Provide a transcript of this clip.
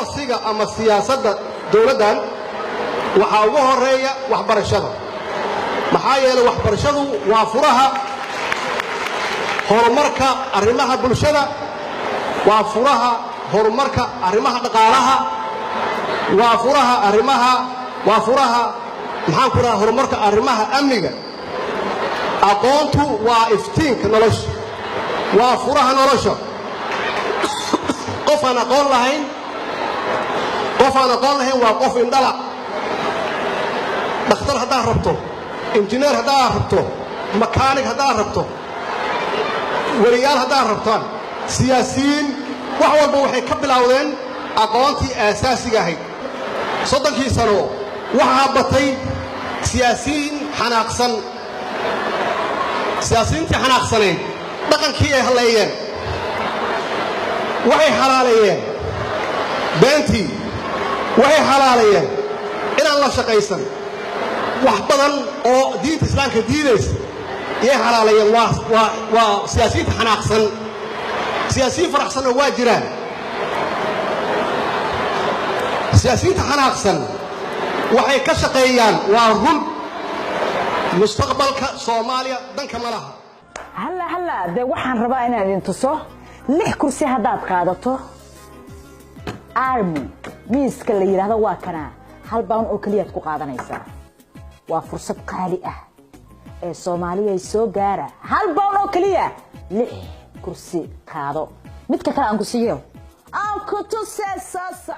Policy-ga ama siyaasadda dowladdan waxaa ugu horeeya waxbarashada, maxaa yeelay waxbarashadu waa furaha horumarka arrimaha bulshada, waa furaha horumarka arrimaha dhaqaalaha, waa furaha arrimaha, waa furaha, maxaan ku dhaha, horumarka arrimaha amniga. Aqoontu waa iftiinka nolosha, waa furaha nolosha. Qof aan aqoon lahayn, qof aan aqoon lahayn waa qof indhala. Dhakhtar haddaad rabto, injineer haddaad rabto, makaanig haddaad rabto, weriyaal haddaad rabtaan, siyaasiyiin, wax walba waxay ka bilowdeen aqoontii aasaasiga ahayd. 30kii sano waxaa batay siyaasiyiin xanaaqsan. Siyaasiyiintii xanaaqsanayd dhaqankii ay halleeyeen, waxay xalaaleeyeen beentii, waxay xalaaleeyeen inaan la shaqaysan, wax badan oo diinta Islaamka diidaysa yay xalaaleeyeen. Waa siyaasiyiinta xanaaqsan. Siyaasiyiin faraxsanna waa jiraan. Siyaasiyiinta xanaaqsan waxay ka shaqeeyaan, waa run, mustaqbalka Soomaaliya danka ma laha. Halla halla, dee waxaan rabaa inaan idin tuso lix kursi haddaad qaadato. Army miiska la yidhaahdo waa kanaa, £1 oo keliyaad ku qaadanaysaa. Waa fursad qaali ah ee Soomaaliyay soo gaara. £1 oo keliya lix kursi qaado. Midka kale aan ku siiyo, aan ku tusee, soo soco.